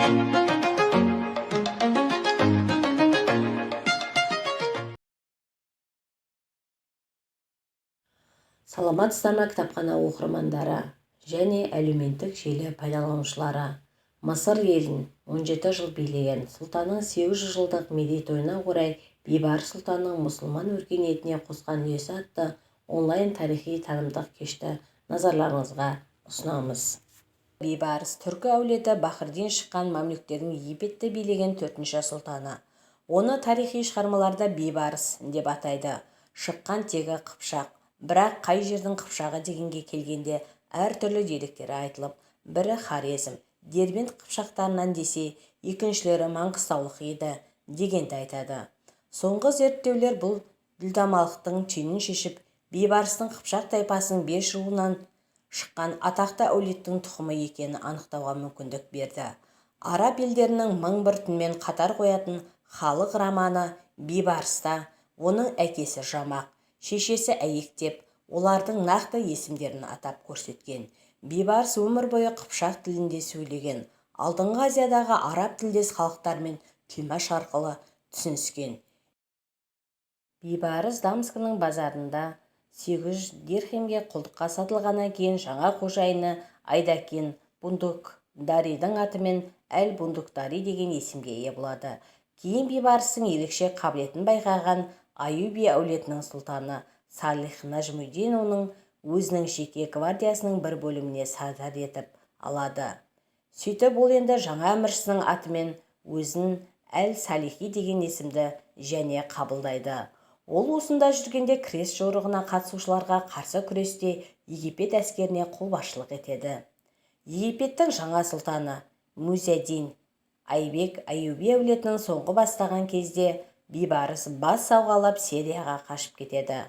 Саламатсыздар ма, кітапхана оқырмандары және әлеуметтік желі пайдаланушылары! Мысыр елін 17 жыл билеген сұлтанның 800 жылдық мерейтойына орай «Бейбарыс сұлтанның мұсылман өркениетіне қосқан үлесі» атты онлайн тарихи танымдық кешті назарларыңызға ұсынамыз. Бейбарыс – түркі әулеті Бахырден шыққан мамлюктердің Египетті билеген төртінші сұлтаны. Оны тарихи шығармаларда Бейбарыс деп атайды. Шыққан тегі қыпшақ. Бірақ қай жердің қыпшағы дегенге келгенде әртүрлі деректер айтылып, бірі Хорезм, Дербент қыпшақтарынан десе, екіншілері маңғыстаулық еді дегенді айтады. Соңғы зерттеулер бұл дүлдамалықтың түйінін шешіп, Бейбарыстың қыпшақ тайпасының бес руынан шыққан атақты әулеттің тұқымы екенін анықтауға мүмкіндік берді. Араб елдерінің «Мың бір түнмен» қатар қоятын халық романы «Бейбарыста» оның әкесі Жамақ, шешесі Әйек деп, олардың нақты есімдерін атап көрсеткен. Бейбарыс өмір бойы қыпшақ тілінде сөйлеген, Алдыңғы Азиядағы араб тілдес халықтармен тілмаш арқылы түсініскен. Бейбарыс Дамаскінің базарында 800 дирхемге құлдыққа сатылғаннан кейін жаңа қожайыны Айдакин Бундукдаридің атымен әл-Бундукдари деген есімге ие болады. Кейін Бейбарыстың ерекше қабілетін байқаған Аюби әулетінің сұлтаны Салих Нажмуддин оны өзінің жеке гвардиясының бір бөліміне сардар етіп алады. Сөйтіп, ол енді жаңа әміршісінің атымен өзін әл-Салихи деген есімді және қабылдайды. Ол осында жүргенде Крест жорығына қатысушыларға қарсы күресте Египет әскеріне қолбасшылық етеді. Египеттің жаңа сұлтаны Муиззадин Айбек Аюби әулетінің соңғы бастаған кезде Бейбарыс бас сауғалап, Сирияға қашып кетеді.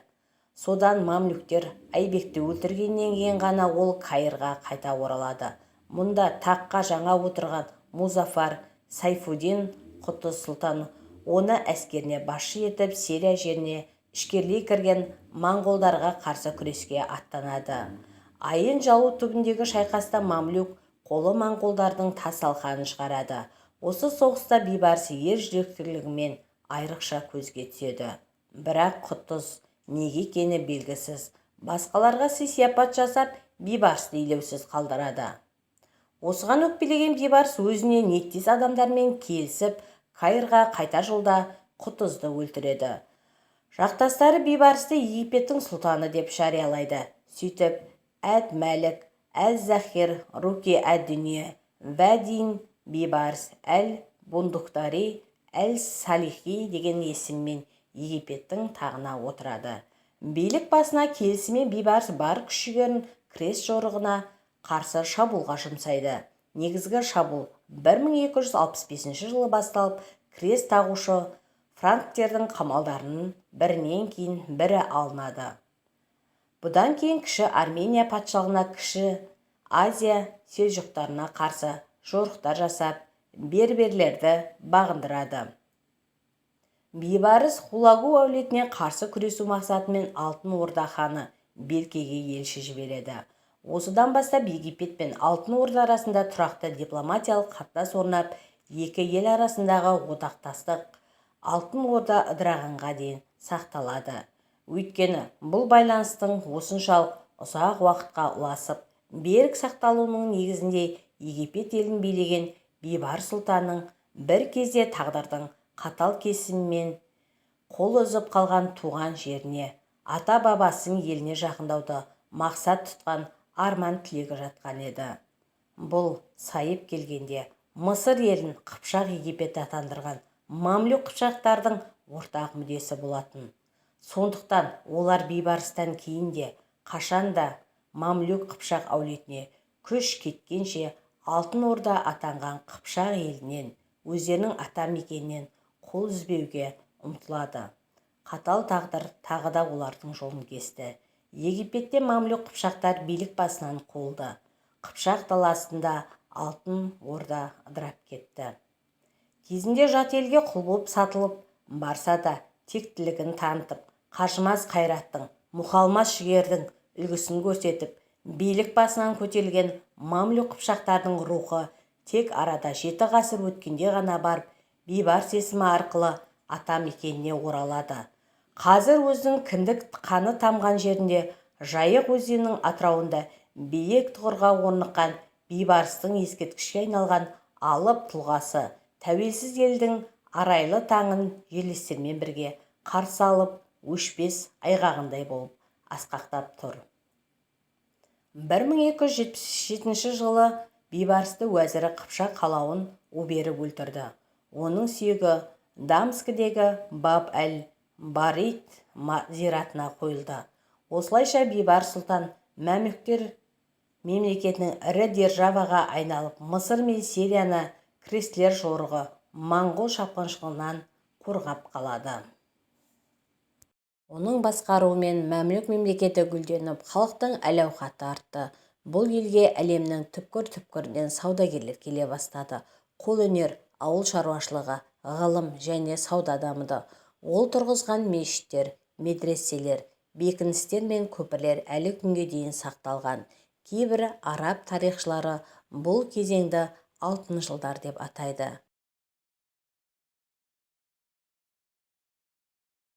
Содан мамлюктер Айбекті өлтіргеннен кейін ғана ол Каирға қайта оралады. Мұнда таққа жаңа отырған Музафар Сайфуддин Құтыз сұлтан оны әскеріне басшы етіп, Сирия жеріне ішкерлей кірген моңғолдарға қарсы күреске аттанады. Айын Жалут түбіндегі шайқаста мамлюк қолы моңғолдардың тас-талқанын шығарады. Осы соғыста Бейбарыс ер жүректілігімен айрықша көзге түседі. Бірақ Құтыз, неге екені белгісіз, басқаларға сый-сияпат жасап, Бейбарысты елеусіз қалдырады. Осыған өкпелеген Бейбарыс өзіне ниеттес адамдармен келісіп, Каирға қайтар жолда Құтызды өлтіреді. Жақтастары Бейбарысты Египеттің сұлтаны деп жариялайды. Сөйтіп, әд-Мәлік әз-Захир Руки әд-Дүние вә-Дин Бейбарыс әл-Бундуктари әл-Салихи деген есіммен Египеттің тағына отырады. Билік басына келісімен Бейбарыс бар күш-жігерін Крест жорығына қарсы шабуылға жұмсайды. Негізгі шабуыл 1265 жылы басталып, крест тағушы франктердің қамалдарының бірінен кейін бірі алынады. Бұдан кейін Кіші Армения патшалығына, Кіші Азия селжұқтарына қарсы жорықтар жасап, берберлерді бағындырады. Бейбарыс Хулагу әулетіне қарсы күресу мақсатымен Алтын Орда ханы Беркеге елші жібереді. Осыдан бастап Египет пен Алтын Орда арасында тұрақты дипломатиялық қатынас орнап, екі ел арасындағы одақтастық Алтын Орда ыдырағанға дейін сақталады. Өйткені бұл байланыстың осыншалық ұзақ уақытқа ұласып, берік сақталуының негізінде Египет елін билеген Бейбарыс сұлтанның бір кезде тағдырдың қатал кесімімен қол үзіп қалған туған жеріне, ата-бабасының еліне жақындауды мақсат тұтқан арман-тілегі жатқан еді. Бұл сайып келгенде Мысыр елін Қыпшақ Египеті атандырған мамлюк қыпшақтардың ортақ мүддесі болатын. Сондықтан олар Бейбарыстан кейін де қашанда мамлюк қыпшақ әулетіне күш кеткенше Алтын Орда атанған Қыпшақ елінен, өздерінің ата мекенінен қол үзбеуге ұмтылады. Қатал тағдыр тағы да олардың жолын кесті. Египетте мамлюк қыпшақтар билік басынан қуылды. Қыпшақ даласында Алтын Орда ыдырап кетті. Кезінде жат елге құл болып сатылып барса да, тектілігін танытып, қажымас қайраттың, мұқалмас жігердің үлгісін көрсетіп, билік басынан көтерілген мамлюк қыпшақтардың рухы Тек арада 7 ғасыр өткенде ғана барып Бейбарыс есімі арқылы ата мекеніне оралады. Қазір өзінің кіндік қаны тамған жерінде, Жайық өзенінің атырауында биік тұғырға орныққан Бейбарыстың ескерткішке айналған алып тұлғасы тәуелсіз елдің арайлы таңын жерлестерімен бірге қарсы алып, өшпес айғағындай болып асқақтап тұр. 1277 жылы Бейбарысты уәзірі қыпшақ Қалауын у беріп өлтірді. Оның сүйегі Дамаскідегі Баб әл-Барид зиратына қойылды. Осылайша Бейбарыс сұлтан Мәмлүктер мемлекетінің ірі державаға айналып, Мысыр мен Сирияны крестілер жорығы, моңғол шапқыншылығынан қорғап қалады. Оның басқаруымен Мәмлүк мемлекеті гүлденіп, халықтың әл-ауқаты артты. Бұл елге әлемнің түкпір-түкпірінен саудагерлер келе бастады. Қолөнер, ауыл шаруашылығы, ғылым және сауда дамыды. Ол тұрғызған мешіттер, медреселер, бекіністер мен көпірлер әлі күнге дейін сақталған. Кейбір араб тарихшылары бұл кезеңді «алтын жылдар» деп атайды.